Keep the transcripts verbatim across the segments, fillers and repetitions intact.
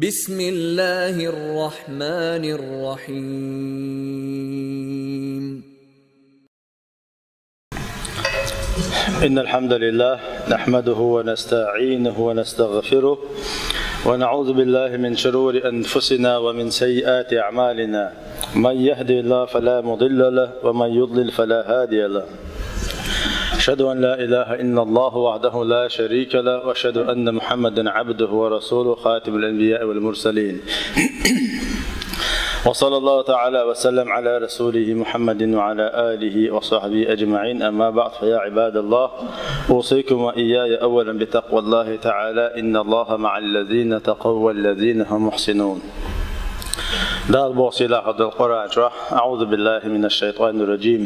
بسم الله الرحمن الرحيم. إن الحمد لله نحمده ونستعينه ونستغفره، ونعوذ بالله من شرور أنفسنا ومن سيئات أعمالنا. من يهد الله فلا مضل له، ومن يضلل فلا هادي له. أشهد أن لا إله إلا الله وحده لا شريك له، وأشهد أن محمدا عبده ورسوله، خاتم الأنبياء والمرسلين. وصلى الله تعالى وسلم على رسوله محمد وعلى آله وصحبه أجمعين. أما بعد، فيا عباد الله، أوصيكم وإياي أولا بتقوى الله تعالى. إن الله مع الذين اتقوا والذين هم محسنون. Дала боху сийлахь долу Къуръан чохь: أعوذ بالله من الشيطان الرجيم.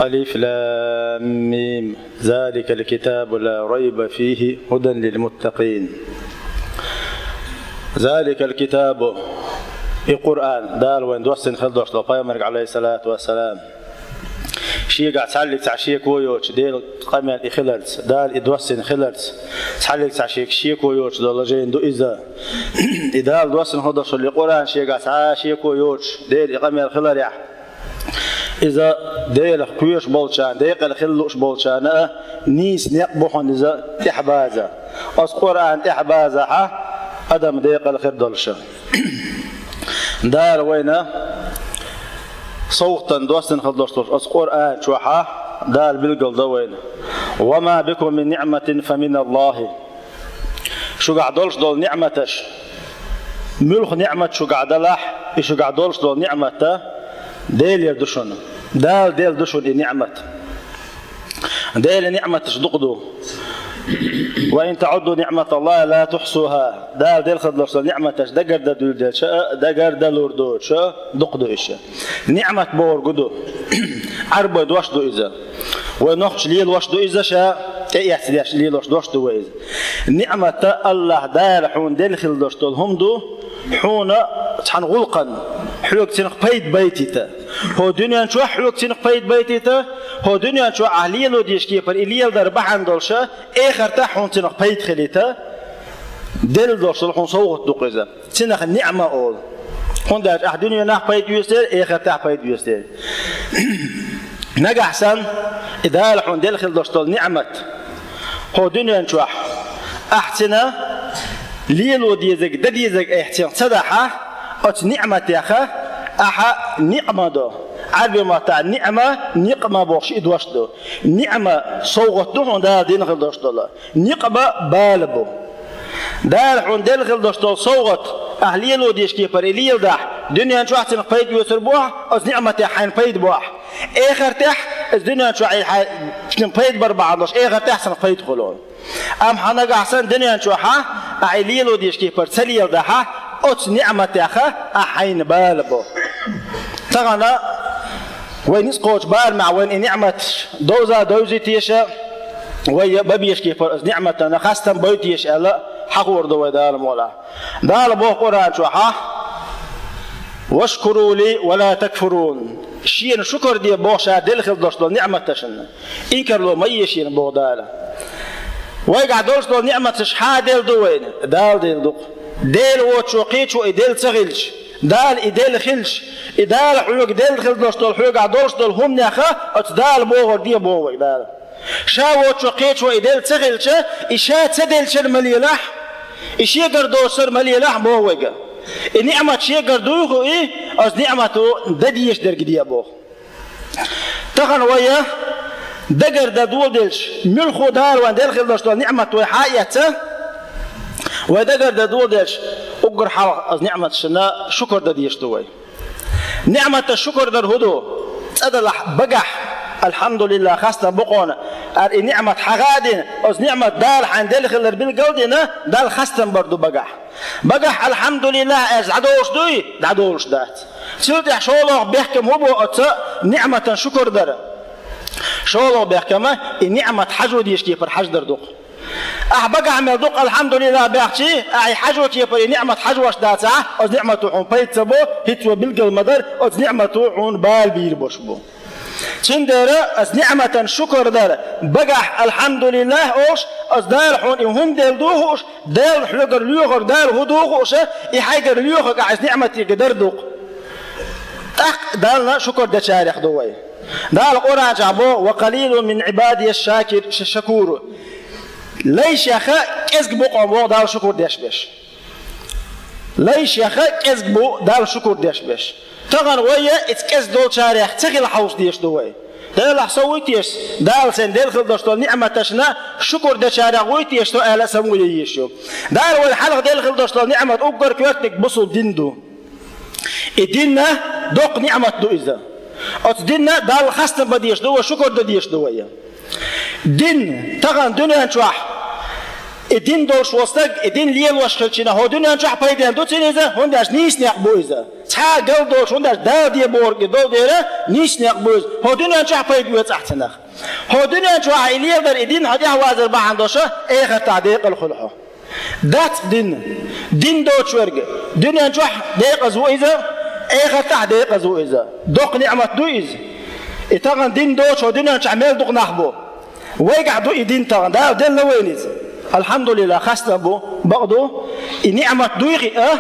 ألف لام ميم. ذلك الكتاب لا ريب فيه هدى للمتقين. ذلك الكتاب. И Къуръан, Дала вайна доссина хила долуш долу пайхамарга, алейхиссалату вассалам, шегахь цхьаьллиг цхьа шеко йоцуш, Делан къамел и хиларца, Дала и доссина хиларца, цхьаьллиг цхьа шеко, шеко йоцуш долу жайна ду иза. И Дала доссина хила долуш долу и Къуръан шегахь цхьа а шеко йоцуш, Делан и къамел хиларехь, иза Делах кхоьруш болчарна, декъала хила лууш болчарна а нийса некъ бу хьуна иза тӀаьхьабаза. Оцу Къуръан тӀаьхьабазахь адам декъала хир долуш. Дала вайна совгӀатан доссина хила долуш долуш оцу Къуръан чохь Дала билгал до вайна: «وما بكم من نعمة فمن الله». Шуьгахь долуш долу ниъматаш, муьлха ниъмат шуьгахь далахь, и шуьгахь долуш долу ниъмат Делера ду шуна. Дала делла ду шуна и ниъмат. Делан ниъматаш дукха ду. «وإن تعدوا نعمة الله لا تحصوها». Дала делла хила долуш долу ниъматаш дагардала дуьйладелча а, дагардалур доцуша а дукха ду иша. Ниъмат бохург ду. Ӏарбойн дош ду иза. Вай нохчаша лелош ду иза ша, тӀеэцна деш лелош дош ду вай иза. Ниъмат Аллахь Дала хьуна делла хила долуш долу хӀума ду, хьуна цхьана гӀуллакхана, хьоьга цунах пайда байтийта. ХӀокху дуьнен чохь хьоьга цунах пайда байтийта, хӀокху дуьнен чохь ахь лело дезаш кепара и леладар бахьана долуша, эхартахь хьуна цунах пайда хилийта, делла долуш долу хьуна совгӀат ду-кх иза. Цунах ниъма олу. ХӀунда аьлча ахь дуьненахь пайда оьцу дела, эхартахь пайда оьцу дела. Нагахь санна, и Дала хьуна делла хила долуш долу ниъмат, хӀокху дуьнен чохь ахь цунах лело дезарг, дан дезарг ахь цунах ца дахь, оцу ниъматех ахь никъма до. Ӏарбийн маттахь ниъма, никъма бохуш и дош ду. Ниъма совгӀат ду хьуна Дала дина хила долуш долу. Никъма бала бу. Дала хьуна делла хила долуш долу совгӀат, ахь лело дезаш кепара и леладахь, дуьнен чохь цунах пайда оьцур бу ахь, оцу ниъматех хьайна пайда бу ахь. Эхартахь, иза дуьнен чохь и хьайн пайда бар бахьана долуш, эхартахь цунах пайда хуьлу. Амма хьан нагахь санна дуьнен чохь ахь и лело дезаш кепара ца леладахь, оцу ниъматех ахь хьайна бала бу. Тахана вай ницкъ кхочу барамехь вайна и ниъматаш довза довзий теша, вай я бан безаш кепара оцу ниъматана хастам бой теша аьлла, хьахор ду вай Дала мукъалахь. Дала боху Къуръан чохь: «واشكروا لي ولا تكفرون». Шена шукар де боху ша делла хила долуш долу ниъматашна. Инкарло ма е шена боху Дала. Вайгахь долуш долу ниъматаш хьан делла ду вайна? Дала делла ду-кх. Дела воцучо кхечо и делла ца хилча, Дала и делла хилча, и Дала хьоьга делла хила долуш долу, хьоьгахь долуш долу хӀуманех оцу Дала бохург де боху вайга Дала. Ша воцучо кхечо и делла ца хилча, и ша ца деллачара ма лелахь, и шегара доцучара ма лелахь боху вайга. И ниъмат шегара дуй хӀу и, оцу ниъмато дан дезаш дерг де боху. Тахана вай дагардан доладелча, муьлхха Дала вайна делла хила долуш долу ниъмат вай хьаэцна, вай дагардан доладелча, уггар хьалха оцу ниъматашна шукар дан дезаш ду вай. Ниъматан шукар дар хӀу ду? ЦӀа далахь багахь, алхьамдулиллахӀ, хастам бу хьуна, ара и ниъмат хьан гӀа а дина, оцу ниъмат Дала хьайна делла хилар билгал а дина, Далла хастам бар ду багахь. Багахь алхьамдулиллахӀ аьлча дӀадолуш дуй? ДӀадолуш дац. Цул тӀаьхьа шолгӀа бехкам хӀу бу оцу ниъматан шукар дар? ШолгӀа бехкам и ниъмат хьажо дезаш кепара хьаждар ду-кх. Ахь багахь мел ду-кх алхьамдулиллахӀ баьхчий, ахь и хьажо кепара и ниъмат хьажош дацахь, оцу ниъмато хьуна пайда ца бо, хӀинца вай билгал ма дара, оцу ниъмато хьуна бала бийр бош бу. Цундела оцу ниӀматан шукар дар, багахь «Алхьамдулиллахь» олуш, оцу Дала хьуна и хӀума делла духуш, Дала хьоьгара лоьхург Дала хӀун духуш, и хьайгара лоьхург ахь оцу ниӀматега дар ду-кх. ТӀаккха Далла шукар дечарех ду вай. Дала Къуръан чохь боху: «Ва къалилун мин Ӏибадия шакир-, ша-, шакур». Лайшех кӀезиг бу къоман боху Далла шукар деш берш. Лайшех кӀезиг бу Далла шукар деш берш. Тахана вай а иза кӀезиг долчарех ца хила хьовса дезаш ду вай. Делахь со вуй теша, Дала сайна делла хила долуш долу ниӀматашна шукар дечарех вуй теша со аьлла а самукъа ян езаш ю. Дала вайна хьалха делла хила долуш долу ниӀмат уггар коьртаниг бусулба дин ду. И дин а доккха ниӀмат ду иза. Оцу динна Далла хастам бан дезаш ду вай, шукар дан дезаш ду вай. Дин, тахана дуьнен чохь и дин долуш волу стаг, и дин лелош хилчина, хӀокху дуьнен чохь пайденна ду цуьнан иза, хӀунда аьлча нийса некъ бу иза. Цхьа а гал долуш, хӀунда аьлча Дала де бохург и долу дела, нийса некъ бу иза. ХӀокху дуьнен чохь пайда оьцу ахь цунах. ХӀокху дуьнен чохь и леладар, и дин хьо тӀехь вазар бахьана долуш, эхартахь декъала хуьлу хьо. Дац дин. Дин доцуш верг дуьнен чохь декъаза ву иза, эхартахь декъаза ву иза. Доккха ниӀмат ду иза. И тахана дин доцуш хӀокху дуьнен чохь мел дукха нах бу. Вайгахь ду и дин тахана, Дала делла вайна иза. Алхьамдулиллах, хастам бу, бакъ ду. И ниӀмат дуй хиъа,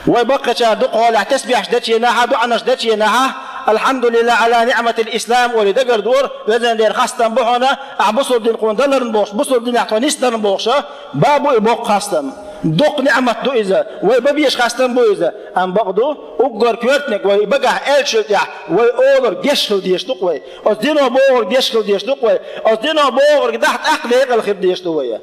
вай баккхачара дукхахьолехь тасбихьаш деченахьа, доӀанаш деченахьа, «Алхьамдулиллах Ӏала ниӀматил ислам» олий дагардора, везан Дела, хастам бу хьуна, ахь бусулба дин кхуна даларна бохуш, бусулба динехь тхо нисдарна бохуша, бан бу и боккха хастам. Доккха ниӀмат ду иза, вай бан безаш хастам бу иза. Амма бакъ ду, уггар коьртаниг вай багахь аьллачул тӀаьхьа вай олург деш хила дезаш ду-кх вай. Оцу дино бохург деш хила дезаш ду-кх вай. Оцу дино бохург дахь тӀаккха декъала хир дезаш ду вай.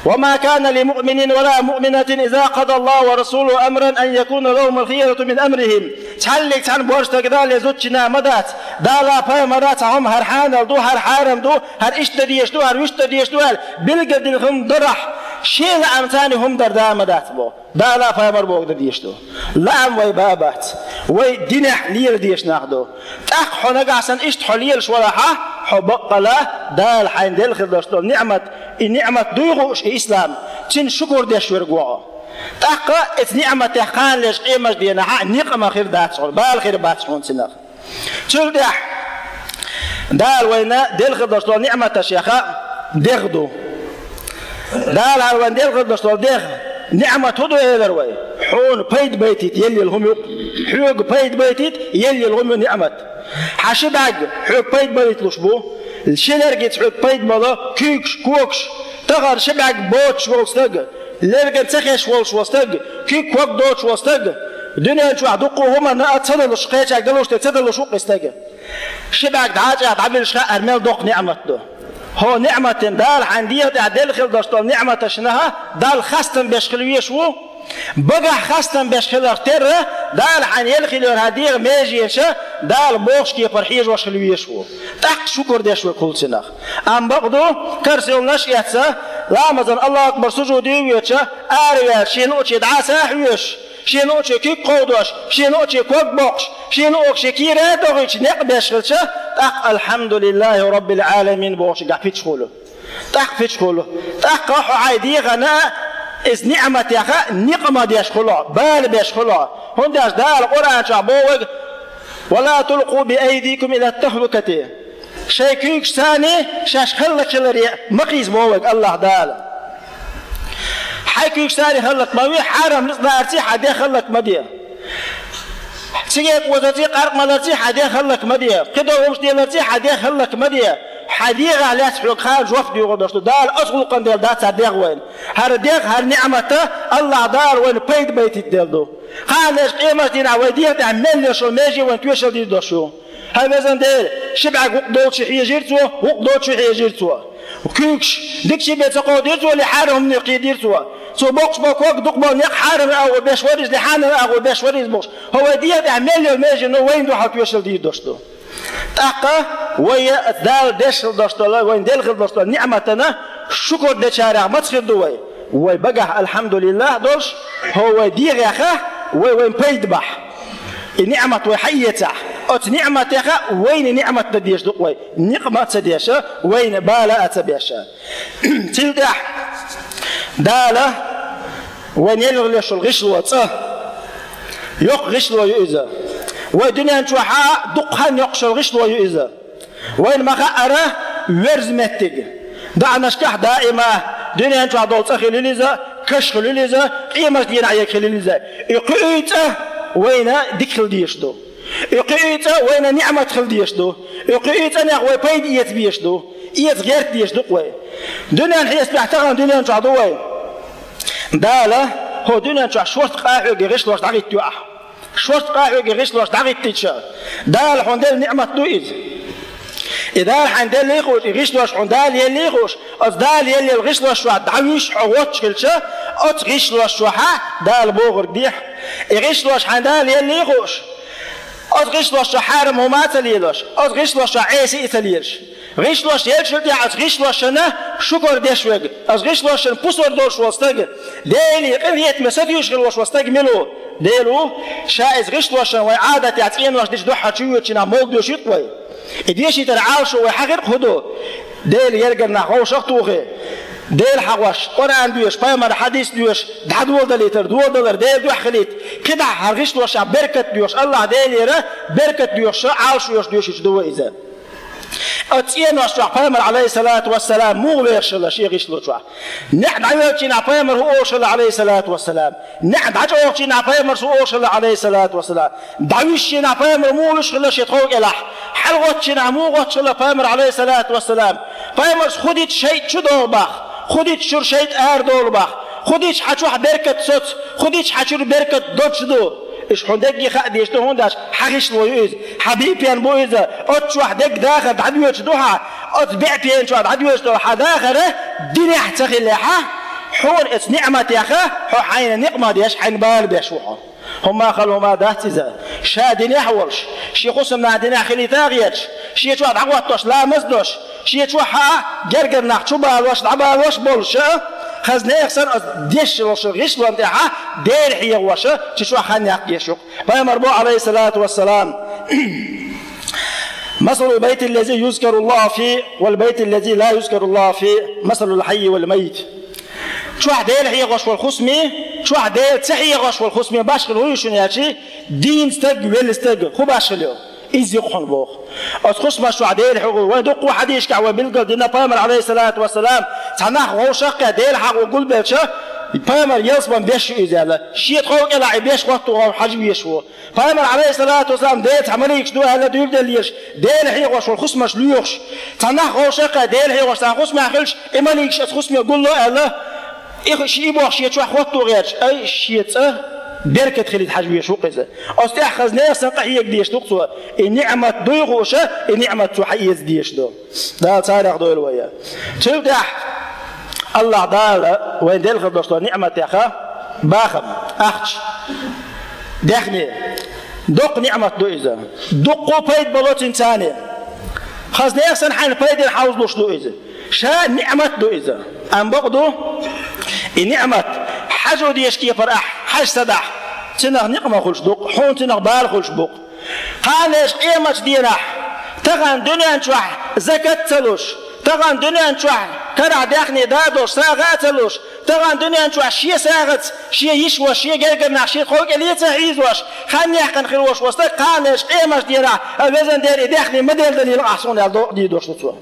«Ва ма кана ли муъминин ва ла муъминатин иза къада Аллаху ва расулуху амран ан якуна лахумул хиярату мин амрихим». Цхьаллиг цхьана божа стага Дала я зудчина ма дац. Дала пайхамара цхьа хӀума хӀара хьанал ду, хӀара хьарам ду, хӀара иштта дезаш ду, хӀара вуьшта дезаш ду аьлла, билгалдина хӀума дарахь, шен лаамца царна хӀума дар да ма дац боху. Дала пайхамар бохург дан дезаш ду. Лаам вай бан бац. Вай динехь лела дезаш нах ду. ТӀаккха хьо нагахь санна иштта хьо лелаш валахьа, хьо баккъала Дала хьайна делла хила долуш долу ниӀмат, и ниӀмат дуй хууш и ислам, цуьнан шукур деш верг ву хьо. ТӀаккха эца ниӀматех кхана леш къемаш денахьа, некъ ма хир дац хьуна, бала хир бац хьуна цунах. Цул тӀаьхьа Дала вайна делла хила долуш долу ниӀматашеха дегӀ ду. Дала хьара вайна делла хила долуш долу дегӀ, ниӀмат хӀун ду элира вай? Хьуна пайда байтийта еллийла хӀума ю. Хьоьга пайда байтийта еллийла хӀума ю ниӀмат. Хьан ши бӀаьрг хьоьга пайда байталуш бу. Ши лергаца хьоьга пайда бала куьйгаш, когаш. Тахана ши бӀаьрг боцуш волу стаг, лерган ца хезаш волуш волу стаг, куьг, ког доцуш волу стаг, дуьнен чохь дуккха а хӀуманна а ца далуш, кхечаьрга далуш дерг ца далуш ву-кх и стаг. Ши бӀаьрг дӀа а чӀагӀ дӀабилча хаьара мел доккха ниӀмат ду. ХӀо ниӀматан Дала хьайн дегӀа тӀехь делла хила долуш долу ниӀматашна Далла хастам беш хила везаш ву. Багахь хастам беш хиларх терра, Дала хьайн елла хила йолу хьан дегӀан меженаш Дала бохучу кепара хьежош хила везаш ву. ТӀаккха шукур деш верг хуьлу цунах. Амма бакъ ду, карсонаш а эцна, ламазан Аллаху акбар сужуде а воьдуш, араваьлла шен луъучу дӀа а ца хьоьжуш, шен луъучу куьг кховдош, шен луъучу ког боккхуш, шен луъург шен кийра а дохуьйтуш некъ беш хилча, тӀаккха «Алхьамдулиллахи Раббил Ӏаламин» бохучуьнгахь пичхуьлу. ТӀаккха пичхуьлу. ТӀаккха хьо хьайн дегӀана иза ниӀматеха некъ ма деш хуьлу, бала беш хуьлу. ХӀунда аьлча Дала Къуръан чохь боху вайга: «Ва ла тулкъу би айдикум ила тахлукати». Шайн куьйгашца шаьш хӀаллакьхиларе ма кхийса боху вайга Аллах Дала. Хьайн куьйгашца хӀаллак ма ве, хьарам рицкъ лаарций хьан дегӀ хӀаллак ма де. Цига озарций, къаркъа маларций хьан дегӀ хӀаллак ма де. Кхидолу хӀумаш деларций хьан дегӀ хӀаллак ма де. Хьан дегӀах лаьцна хьоьга кхана жоп доьхур долуш ду. Дала оцу гӀуллакхана делла дац хӀара дегӀ вайна. ХӀара дегӀ, хӀара ниӀмат Аллах Дала вайна пайда байтийта делла ду. Кхана леш къематдийнахь вай дегӀа тӀехь мел йолу меже вайна тоьшалла дийр долуш ю. ХӀай везан Дела, ши бӀаьрг вукху долчу хьежира цо, вукху долчу хьежира цо. Куьйгаш дика ши бен ца кховдийра цо, лихьара хӀумане кхийдира цо. Цо боккхуш бо ког дукха бо некъ хьарам агӀо беш вара иза, лихьана агӀо беш вара иза бохуш. ХӀо вай дегӀа тӀехь мел йолу меже ну вайна дуьхьал тоьшалла дийр долуш ду. ТӀаккха вай Дала деш хила долуш долу, вайна делла хила долуш долу ниӀматана шукур дечарех маца хир ду вай? Вай багахь «Алхьамдулиллах» долуш, хӀо вай дегӀеха, вай вайн пайда бахь. И ниӀмат вай хьаэцахь, оцу ниӀматеха вайна ниӀмат дан дезаш ду-кх вай, некъ ма ца деша, вайна бала а ца беша. Цул тӀаьхьа Дала вайна елла леш йолу гӀишло цӀа. Йоккха гӀишло ю иза. Вай дуьнен чохьа дукха хан йоккхуш йолу гӀишло ю иза. Вайна ма хаъара верза меттиг. ДоӀанашкахь даима дуьнен чохь долу цӀа хилла иза, каш хилла иза, къемат дийнахь ерг хилла иза. И кхуьуьйту цӀа вайна дика хила дезаш ду. И кхуьуьйту цӀа вайна ниӀмат хила дезаш ду. И кхуьуьйту цӀанех вай пайда эца безаш ду. Эца гӀерта дезаш ду-кх вай. Дуьнен хьесапехь тахана дуьнен чохь ду вай. Дала хӀокху дуьнен чохь шортта къахьоьгу гӀишлош дӀахӀиттайо ахь. Шортта къахьоьгу гӀишлош дӀахӀиттича, Дала хьуна делла ниӀмат ду иза. И Дала хьайна деллий хууш, и гӀишлош хьуна Дала еллий хууш, оцу Дала еллел гӀишлош чохь дӀавуьйш хьо воццуш хилча, оцу гӀишлош чохьа Дала бохург дехьа. И гӀишлош хьайна Дала еллий хууш, оцу гӀишлош чохь хьарам хӀума а ца лелош, оцу гӀишлош чохь Ӏеса а ца лелаш. ГӀишлош елчул тӀаьхьа оцу гӀишлошна шукар деш верг, оцу гӀишлошна пусар долуш волу стаг, Деле къинхетаме сатуьйсуш хила волуш волу стаг мила ву? Дела ву, ша иза гӀишлошна вай Ӏадатехь цӀенош дича дуьххьара чу воьдучу нах молла доьшуьйту вай. И дешийтар Ӏалашо вай хьахийра хӀун ду? Делан гергара нах вовшах а тухий, Дела хьахош, Къуръан доьшуш, пайхамар хьадис доьшуш, дӀадоладалийтар, доладалар Делан дуьхьа хилийта, кхидӀа хӀара гӀишлошна беркат доьхуш, АллахӀ Делера беркат доьхуш, Ӏалашо йолуш доьшуьйтуш ду вай иза. Оцу цӀенош чохь пайхамар, Ӏалайхиссалату вассалам, муха вехаш хилла шен гӀишло чохь? НеӀ дӀайоьллучу дийнахь пайхамар хӀун олуш хилла, Ӏалайхиссалату вассалам? НеӀ дӀачӀогӀучу дийнахь пайхамар хӀун олуш хилла, Ӏалайхиссалату вассалам? ДӀавуьжучу дийнахь пайхамар муха вуьсуш хилла шен тхов кӀелахь? ХьалагӀоттучу дийнахь муха гӀоттуш хилла пайхамар, Ӏалайхиссалату вассалам? Пайхамарс хӀун дича шайтӀа чу догӀу боху? ХӀун дича чуьра шайтӀа ара долу боху? ХӀун дича хьан чохь беркат соцу? ХӀун дича хьан чуьра беркат доцуш ду? Иштта хьуна дерриге хаа дезаш ду, хӀунда аьлча хьан гӀишло ю иза, хьан биъ пен бу иза, оцу чохь дерг дахар дӀадоьдуш ду хьан, оцу биъ пен чохь дӀадоьдуш долу хьан дахар динехь ца хиллехь, хьуна оцу ниӀматех хьо хьайна некъ ма деш, хьайна бала беш ву хьо. ХӀумма хала хӀума дац иза. Ша динехь а волуш, шен хӀусамнана динехь хилийта а гӀерташ, шен чохь дӀахӀоттош ламаз а дош, шен чохь а гергара нах чубалош, дӀабалош а болуш, хаза нехан санна оцу деш йолчу гӀишлонна тӀехь Дела хьехош, цу чохь хан яккха еш ю-кх. Пайхамар боху, Ӏалайхиссалату вассалам: «Масалул байтиллази юзкаруллаху фихи вал байтиллази ла юзкаруллаху фихи масалул хьаййи вал маййит». Чохь Дела хьехош волу хӀусаме, чохь Дела ца хьехош волу хӀусаме башхалла хӀун ю шуна аьлча, дийна стаг, велла стаг, хӀун башхалла ю? Иза ю-кх хьуна боху. Оцу хӀусамаш чохь Дела хьехо, вайн дуккха а хьадисашкахь вай билгал дина, пайхамар, Ӏалайхиссалату вассалам, цхьа нах вовшахкхетта Дела хьахо гулбелча, пайхамар ялсаман беш ю иза аьлла, шен тхов кӀелахь и беш хӀоттор хьажа везаш ву. Пайхамар, Ӏалайхиссалату вассалам, Дела цхьа маликаш ду аьлла дуьйладелла езаш, Дела хьехош волу хӀусамаш лоьхуш, цхьа нах вовшахкхетта Дела хьехош цхьа хӀусамехь хилча, и маликаш оцу хӀусаме гулло аьлла, и хи-, ши и боху шен чохь хӀотто гӀерташ, ай, шен цӀа беркат хилийта хьажа везаш ву-кх иза. Оцу тӀехь хаза нехан санна къахьега дезаш ду-кх цо. И ниӀмат дуй хууш, и ниӀмат цо хьаэца дезаш ду. Дала царех дойла вай. Цул тӀаьхьа АллахӀ Дала вайн делла хила долуш долу ниӀматех бахам, ахча, даьхни, доккха ниӀмат ду иза. Дуккха пайда бало цуьнан царна. Хаза нехан санна хьайна пайдехь хьовзалуш ду иза. Ша ниӀмат ду иза. Амма бакъ ду, и ниӀмат хьажо дезачу кепара ахь хьажа ца дахь, цунах некъ ма хуьлуш ду-кх, хьуна цунах бала хуьлуш бу-кх. Кхана леш къематчу дийнахь, тахана дуьнен чохь закат а ца луш, тахана дуьнен чохь карахь даьхни да а долуш, сагӀа а ца луш, тахана дуьнен чохь шен сагӀаца шен йиш а, шен гергара нах шен тхов кӀеле а ца хьийзош, хан яьккхина хир волуш волу стаг кхана леш къематчу дийнахь, а, везан Дела, и даьхни ма делладалийла ахь суна аьлла докъа дийр долуш ду цо.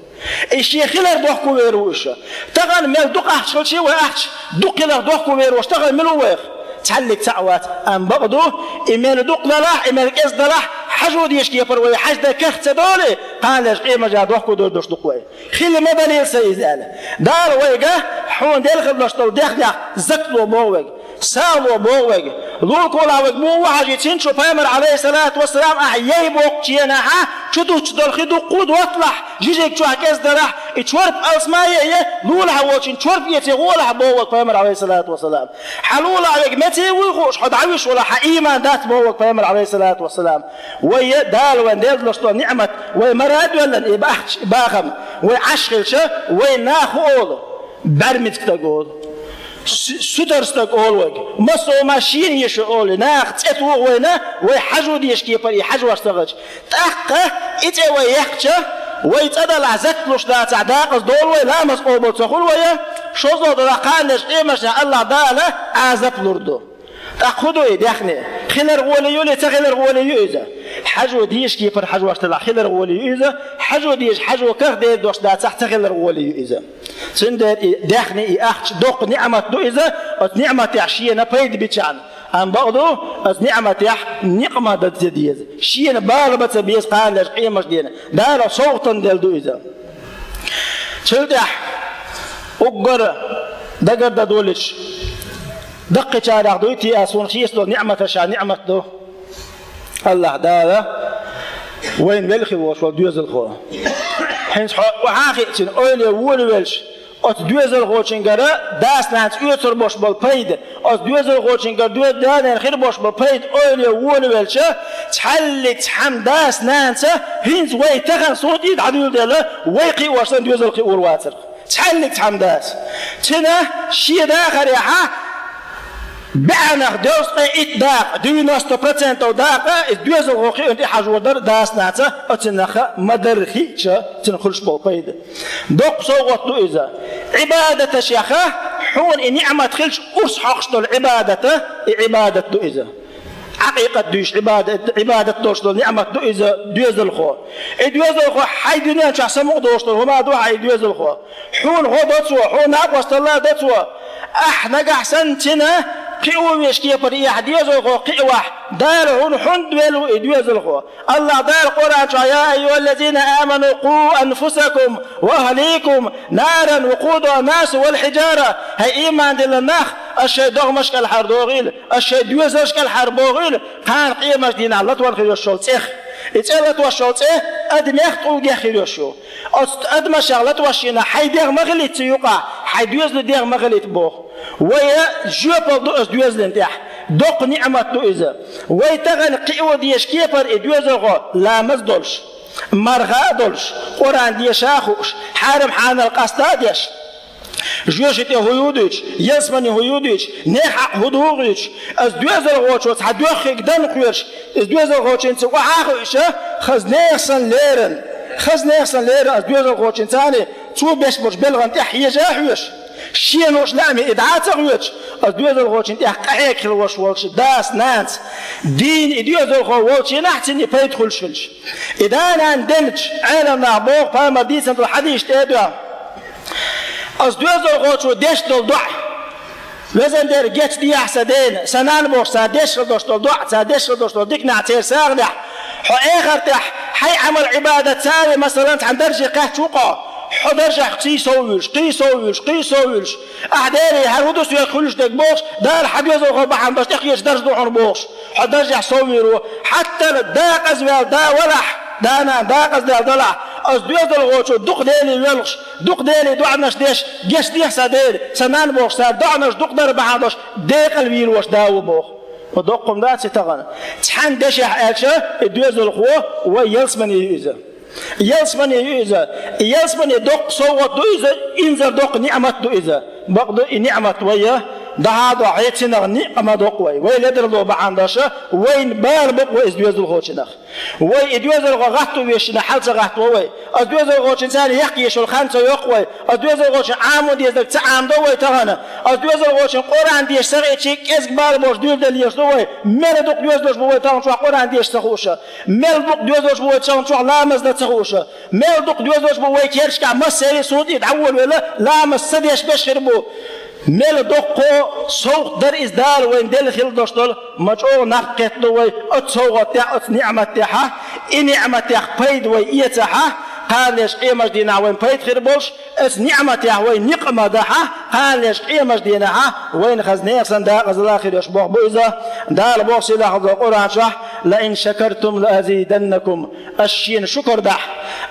И шен хилар дохко вер ву уьш. Тахана мел дукха ахча хилчий вай ахча, дукха хилар дохко вер волуш тахана мила ву вайх? Цхьаллиг цхьаъ вац. Амма бакъ ду, и мел дукха далахь, и мел кӀеза далахь, хьажо дезачу кепара вай хьажа дан карх ца долий, кхана леш къематчу дийнахь дохко дойр долуш ду-кх вай. Хила ма далийла сан иза аьлла. Дала вайга хьуна делла хила долуш долу даьхнех закат ло боху вайга. СагӀа ло боху вайга. Лулахь вайга муха ву хьажий, цуьнан чу пайхамар, Ӏалайхиссалату вассалам, ахь яй боккхучу енахьа, чу дуттуш долу хи дуккха а дотталахь, жижиг чохь кӀеза далахь, и чорпа алсамай а яй, лулахь волчун чорпа эций гӀолахь боху вайга пайхамар, Ӏалайхиссалату вассалам. Хьан лулахь вайга меций вуй хууш, хьо дӀавуьйш валахь, хьан ийман дац боху вайга пайхамар, Ӏалайхиссалату вассалам. Вай далла вайн делла долуш долу ниӀмат, вай мара а доьллина и бахча, бахам, вай Ӏаш хилча, вай наха хӀун олу? БӀаьрмицкъ стаг олу. Су-, сутара стаг олу вайга. Массо а ма шена езаш олу, наха цӀе туху вайна, вай хьажо дезачу кепара и хьажош ца хилча. ТӀаккха и цӀе вай яьккхича, вай цӀа далахь закат луш дацахь, дакъаза долу вай, ламаз къобал ца хуьлу вай, шозлагӀа далахь кхана леш къематчу дийнахь АллахӀ Дала Ӏазап лур ду. ТӀаккха хӀун ду и даьхни? Хилар гӀоле ю или ца хилар гӀоле ю иза? хьажо дезача кепара хьажош делахь хилар гӀоле ю иза, хьажо дезача хьажо карх дер дош дацахь ца хилар гӀоле ю иза. Цундела и даьхни, и ахча доккха ниӀмат ду иза, оцу ниӀматехь шена пайда бичахьана. Амма бакъду, оцу ниӀматехь никъ ма дан ца деза, шена бала бан ца беза кхана леш къемаш дена. Дала совгӀатана делла ду иза. Цул тӀаьхьа уггар дагардан долуш, даккхийчарех дуй те ас, хӀунда хеца долу ниӀматаш а ниӀмат ду. АллахӀ Дала вайна велхи волуш волу доьзалхо. ХӀинца хьо охьа а хиъчина, ойла е волавелча, оцу доьзалхочуьнгара дас-нанас оьцур болуш болу пайда, оцу доьзалхочуьнгара доьзал-нанна хир болуш болу пайда ойла е волавелча, цхьаьллиг цхьамма дас-нанас хӀинца вай тахана сунтӀий дӀадуьйладелла, вай кхиош санна доьзал кхиор вацара. Цхьаьллиг цхьамма дас. Цуьнан шен дахарехьа бӀеннах девзткъе итт дакъа, девяносто процентов дакъа, иза доьзалхо кхиъна тӀехьажор дара дас-нанас, оцу наха ма-дарра хиъча, цуьнан хуьлуш болу пайда. Доккха совгӀат ду иза. Ӏибадаташеха хьуна и ниӀмат хилча, урс хьокхуш долу Ӏибадата, и Ӏибадат ду иза. Ӏакъикъат дуьйцуш Ӏибада-, Ӏибадат долуш долу ниӀмат ду иза доьзалхо. И доьзалхо хьайн дуьнен чохь самукъа долуш долу хӀума ду хьан и доьзалхо. Хьуна гӀо до цо, хьуна накъосталла до цо. Ахь нагахь санна цуьнан кхио везачу кепара и ахь доьзалхо кхиавахь, Дала хьуна хӀунда велла ву и доьзалхо? АллахӀ Дала Къуръан чохь: «يا أيها الذين آمنوا قوا أنفسكم وأهليكم نارا وقودها الناس والحجارة». ХӀай ийман диллина нах, ас шайн догӀмаш кӀелхьардохийла, ас шайн доьзалш кӀелхьарбохийла, кхана къемаш дийнахь латор хир йолуш йолу цӀех. И цӀе латош йолу цӀе адамех, тӀулгех хир йолуш ю. Оцу адамашех латош йина хьайн дегӀ ма хилийта цу юкъахь, хьайн доьзалан дегӀ ма хилийта боху. Вай жоьпалла ду аса доьзална тӀехь. Доккха ниӀмат ду иза. Вай тахана кхио дезачу кепара и доьзалхо ламаз а долуш, марха а долуш, Къуръан деша а хууш, хьарам-хьанал къаста а деш, жоьжахати тӀе хӀун ю дуьйцуш, ялсамани хӀун ю дуьйцуш, нехан хьакъ хӀун ду дуьйцуш, аса доьзалхочо цхьа доьххиг дан кхоьруш, иза доьзалхочуьнца охьа а хиъча, хаза нехан санна леррина, хаза нехан санна леррина аса доьзалхочуьнца цхьаьна цо беш болчу белхана тӀехь хьежа а хьоьжуш, шена лууш лааме и дӀа а ца хьоьжуш, аса доьзалхочун тӀехь къахьега хила волуш волчу дас-нанас, дийна и доьзалхо волчу хенахь цунна и пайда хуьлуш хилча. И да-нана делча, Ӏеламнаха боху, пайхамар дийцина долу хьадисаш тӀе а доьгӀна, аса доьзалхочо деш долу доӀа, везан Дела, гечдехьа сан дена, сан нана бохуш цара деш хила долуш долу доӀа, цара деш хила долуш долу диканехь, церан сагӀанехь, хьо эхартехь хьайн Ӏамал-Ӏибадат цара, масалан, цхьана дарже кхаьчна ву-кх хьо, хьо даржехь кхий сов вуьйлуш, кхий сов вуьйлуш, кхий сов вуьйлуш. Ахь, Деле, хӀара хӀун ду соьга хуьлуш дерг бохуш, Дала хьан доьзалхо бахьана долуш тӀекхечу дарж ду хьуна бохуш, хьо даржехь сов вийр ву. Хьаттана дакъаза ваьлла да валахь, да-нана дакъаза ваьлла далахь, аса доьзалхочо дукха Деле воьлхуш, дукха Деле доӀанаш деш, гечдехьа сан Дела, сан нана бохуш цара доӀанаш дукха дар бахьана долуш, декъала вийр волуш да ву боху. Ма доккха хӀума дац и тахана. Цхьана дешехь аьлча, и доьзалхо вай ялсамане ю иза. Ялсамане ю иза. И ялсамане доккха совгӀат ду иза, инзар доккха ниӀмат ду иза. Бакъду, и ниӀмат вай дӀахьадо хьецинах ниъ ма доккху вай. Вай ледарло бахьана долуш, вайна бала бокъу вай иза доьзалхочунах. Вай и доьзалхо гӀатто вешина хьал ца гӀаттаво вай. Аса доьзалхочун царна яккха езаш йолу хан ца йоккху вай. Аса доьзалхочун Ӏамо дезарг ца Ӏамадо вай тахана. Аса доьзалхочун Къуръан деша ца хиъча, кӀезиг бала болуш дуьйладелла езаш ду вай. Мел дукха доьзалш бу вай тахана чохь Къуръан деша ца хууша. Мел дукха доьзалш бу вай тахана чохь ламаз дан ца хууша. Мел дукха доьзалш бу вай керчкахь массерий сунтий дӀаволавелла, ламаз ца деш беш хир бу. Мел доккхо совгӀат дара иза Дала вайна делла хила долуш долу, ма чӀогӀа нах кхетадо вай оцу совгӀатехь, оцу ниӀматехьа, и ниӀматех пайда вай эцахьа, кхана леш къемаш дийнахь вайн пайда хир болуш, оцу ниӀматех вай никъ ма дахьа, кхана леш къемаш дийнахьа, вайна хаза нехан санна дакъазалла хир йолуш боху бу иза. Дала боху сийлахь долу Къуръан чохь: «لئن شكرتم لأزيدنكم». Ас шена шукар дахь,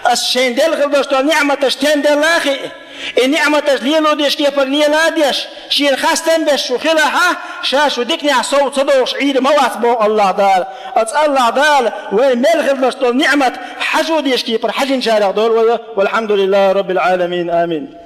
ас шайна делла хила долуш долу ниӀматаш стен делла а хиъ, и ниӀматаш лело дезачу кепара лела а деш, шена хастам беш шу хилахьа, ша шу диканехь сов ца дохуш Ӏийр ма вац боху АллахӀ Дала. Оцу АллахӀ Дала вайна мел хила долуш долу ниӀмат хьажо дезачу кепара хьажинчарех дойла вай. والحمد لله رب العالمين. آمين.